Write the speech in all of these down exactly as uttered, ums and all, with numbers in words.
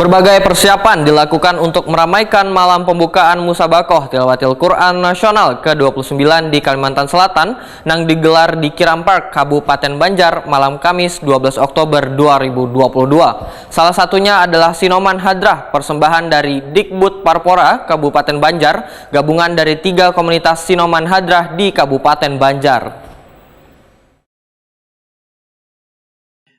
Berbagai persiapan dilakukan untuk meramaikan malam pembukaan Musabakoh Tilawatil Quran Nasional kedua puluh sembilan di Kalimantan Selatan nang digelar di Kiram Park, Kabupaten Banjar, malam Kamis dua belas Oktober dua ribu dua puluh dua. Salah satunya adalah Sinoman Hadrah, persembahan dari Dikbud Parpora Kabupaten Banjar, gabungan dari tiga komunitas Sinoman Hadrah di Kabupaten Banjar.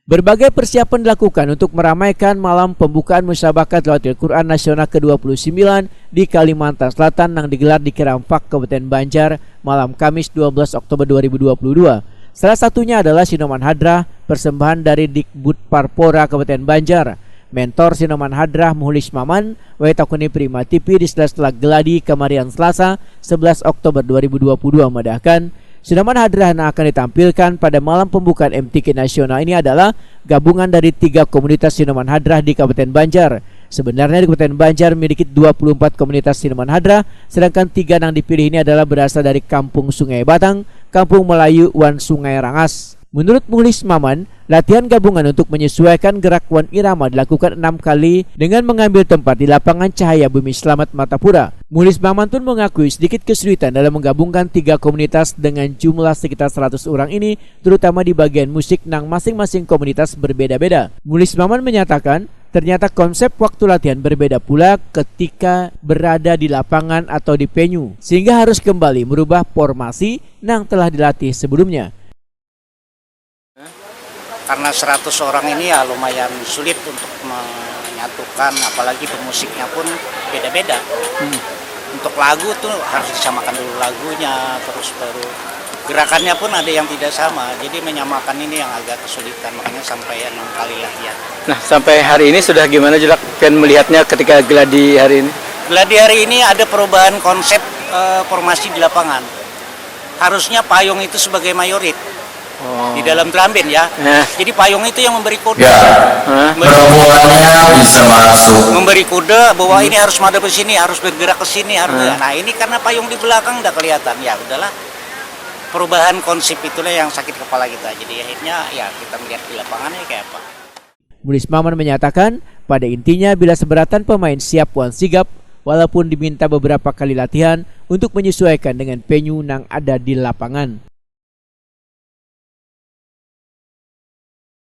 Berbagai persiapan dilakukan untuk meramaikan malam pembukaan Musabaqah Tilawatil Quran Nasional kedua puluh sembilan di Kalimantan Selatan nang digelar di Kiram Park, Kabupaten Banjar, malam Kamis dua belas Oktober dua ribu dua puluh dua. Salah satunya adalah Sinoman Hadrah, persembahan dari Dikbud Parpora Kabupaten Banjar. Mentor Sinoman Hadrah, Muhlis Maman, wae takuni Prima T V di sela-sela geladi kamarian Selasa, sebelas Oktober dua ribu dua puluh dua, madahkan, Sinoman Hadrah nang akan ditampilkan pada malam pembukaan M T Q Nasional ini adalah gabungan dari tiga komunitas Sinoman Hadrah di Kabupaten Banjar. Sebenarnya di Kabupaten Banjar memiliki dua puluh empat komunitas Sinoman Hadrah, sedangkan tiga nang dipilih ini adalah berasal dari Kampung Sungai Batang, Kampung Melayu, wan Sungai Rangas. Menurut Muhlis Maman, latihan gabungan untuk menyesuaikan gerak wan irama dilakukan enam kali dengan mengambil tempat di lapangan Cahaya Bumi Selamat, Martapura. Muhlis Maman pun mengakui sedikit kesulitan dalam menggabungkan tiga komunitas dengan jumlah sekitar seratus orang ini, terutama di bagian musik nang masing-masing komunitas berbeda-beda. Muhlis Maman menyatakan, ternyata konsep waktu latihan berbeda pula ketika berada di lapangan atau di venue, sehingga harus kembali merubah formasi nang telah dilatih sebelumnya. Karena seratus orang ini ya lumayan sulit untuk menyatukan, apalagi pemusiknya pun beda-beda. Untuk lagu tuh harus disamakan dulu lagunya, terus baru gerakannya pun ada yang tidak sama. Jadi menyamakan ini yang agak kesulitan, makanya sampai enam kali latihan. Nah, sampai hari ini sudah gimana, Julak, pian melihatnya ketika geladi hari ini? Geladi hari ini ada perubahan konsep eh, formasi di lapangan. Harusnya payung itu sebagai mayorit di dalam drum band ya. Jadi payung itu yang memberi kode. Ya, Hah? perempuannya bisa masuk. Memberi kode bahwa ini harus madep ke sini, harus bergerak ke sini, harus. Nah, ini karena payung di belakang udah kelihatan, ya udahlah. Perubahan konsep itulah yang sakit kepala kita. Jadi akhirnya ya kita melihat di lapangannya kayak apa. Muhlis Maman menyatakan, pada intinya bila seberatan pemain siap wan sigap, walaupun diminta beberapa kali latihan untuk menyesuaikan dengan venue nang ada di lapangan.